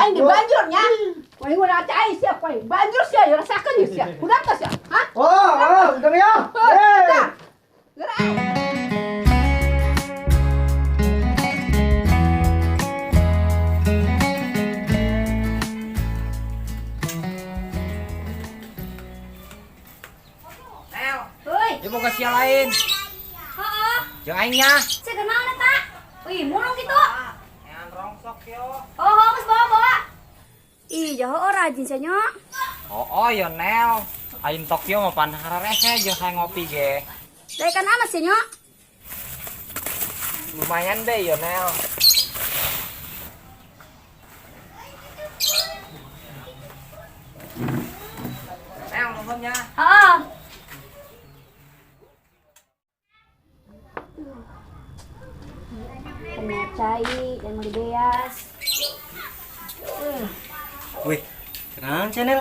Aing dibanjur nya. Ku aing udah cai sia, ku aing banjur sia, ya rasakeun ieu sia. Udah teh sia? Hah? Oh, oh, udah ya. Heuh, tah. Geura. Nel, Heuy. ieu boga sia lain. Heeh. Jeung aing nya. Sia kenal eta? Wih, mulung gitu. Ngan rongsok yo. Oh, oh, geus bawa-bawa. Ih, jaho oh, rajin sia nya. Oh, oh yo Nel. Aing Tokyo mah pan hararese jeung hayang ngopi ge. Da ikan anas sia nya. Lumayan deh yo Nel. Nel, nuhun nya. Heeh. Kena cai dan mau dibeas. Wih, kenalan channel.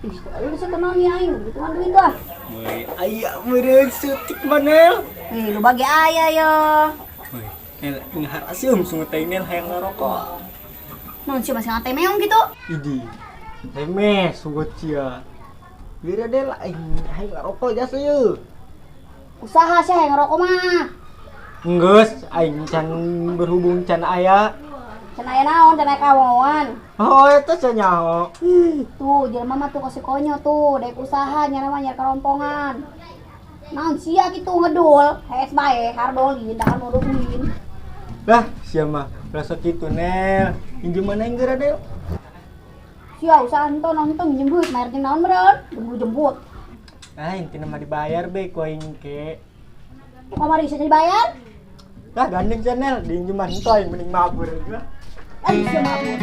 Ih, kok lu bisa kenal nih aing, kebutuhan duit ah. Wih, aya meureun sutik manel. Ih, lu bagi aya yo. Wih, Nel, ingat aseum sungut teh Nel hayang ngarokok. Naon sih masih ngate meong gitu? Idi. Remeh sungut sia. Bira deh lah aing hayang ngarokok jasa yeuh. Usaha sih hayang ngerokok mah. Enggeus, aing can berhubung can aya. Can aya naon, can aya kawangan. Oh, eta sia nyaho. Ih, tuh jelema mah tuh kasih konyo tuh, daek usaha nyana mah nyari kerompongan. Naon sia kitu ngedul, hees bae, hardolin, dakan modolin. Lah, sia mah rasa kitu Nel. Injem mana yang geura Nel? Sia usaha ento nonton minjem duit, mayar jeung naon meureun? Jemput-jemput. Ah, intina mah dibayar be ku aing ke. Kamari bisa dibayar? Lah, gandeng sia Nel, diinjeman ento aing mending mabur lah. Aing sia mabur.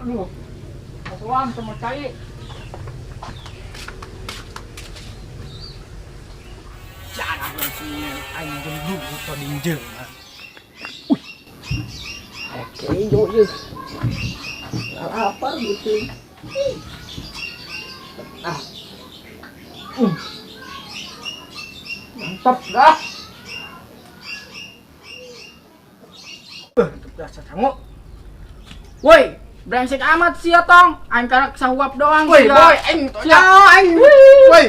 Aduh, atuan sama cai. Jangan langsung aing jeung duit to dinjem. Wih. Oke, yo yo. Lapar gitu. Ah. Mantap dah. Biasa sangu. Woi, brengsek amat sih ya tong. Aing karak sahuap doang. Woi, sia. boy, aing Sia. aing. Woi.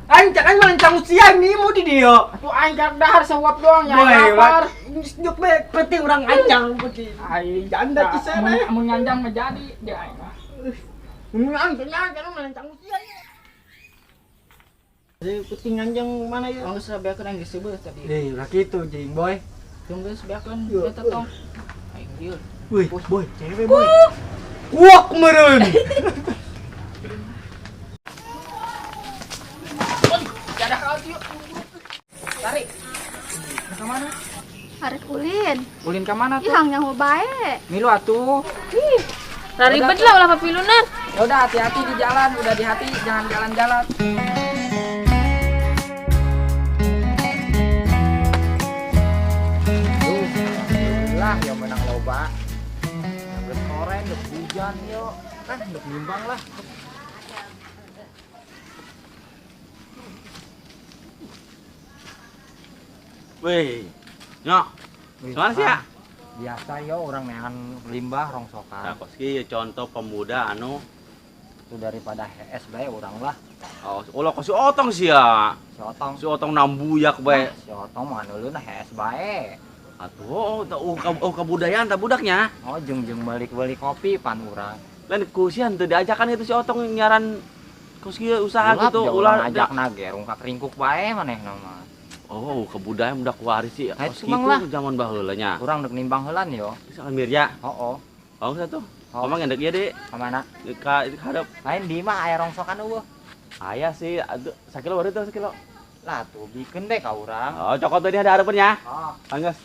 Aing cak aing malencang usia aing nih mau di dia. Tuh aing karak dahar sahuap doang ya Woi, lapar. Nyuk be penting urang ancang penting. Aing Janda kisah mun eh. mun nganjang mah jadi dia aing mah. Mun nganjang nganjang malencang usia. Jadi penting nganjang mana ya? Oh, geus beakeun aing geus seubeuh tadi. Eh, ulah kitu jeung boy. Tunggu geus beakeun Yo, eta tong. Aing dieu. Wih, boy, cewek boy. Kuak meureun. Jadah kau yuk. Tarik. Ke mana? Arek ulin. Ulin ke mana Ih, tuh? hang nyaho bae. Milu atuh. Ih, raribet lah ulah papilunan. Ya udah hati-hati di jalan, udah di hati jangan jalan-jalan. Duh, alhamdulillah ya menang loba. Yang sore ndek hujan yo. Kan ndek nimbang lah. Wih, nyok. Gimana sih ya? Biasa yo orang neangan limbah rongsokan. Nah, kos kieu contoh pemuda anu Itu daripada hees bae urang lah. Oh, ulah kos si Otong sih ya. Si Otong. Si Otong nambuyak bae. Nah, si Otong mah nuluna hees bae. Atuh, oh, oh, oh, kebudayaan tak budaknya. Oh, jeung-jeung balik-balik kopi pan urang. Lain kusian teu diajakan itu si Otong nyaran kos kieu usaha Ulah, gitu, jauh ulah urang ajak nage rungkak ringkuk bae manehna mah. Oh, kebudayaan budak waris sih. Nah, Kos itu mang kitu lah. zaman baheula nya. Urang dek nimbang heulan yo. Bisa kan Mirja? Oh, oh. Oh, satu. Oh. Omong endek ieu, Dik. Ka mana? Ka hadap. Lain di mah aya rongsokan eueuh. Aya sih, aduh, sakilo baru tuh sakilo. Lah tuh bikeun deh ka urang. Oh, cokot tadi ada harapannya. Oh. Anggas.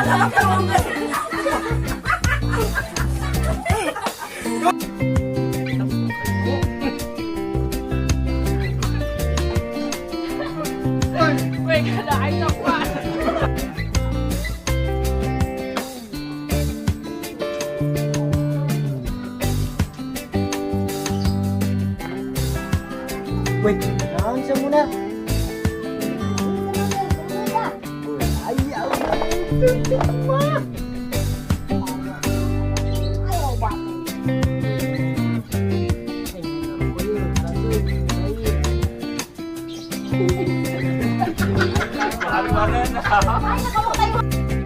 Woi, kada aing kuat. Wih, naon sia Munar? Wih, aya mah. Ayo obat. Hari mana? Makanya kalau kayak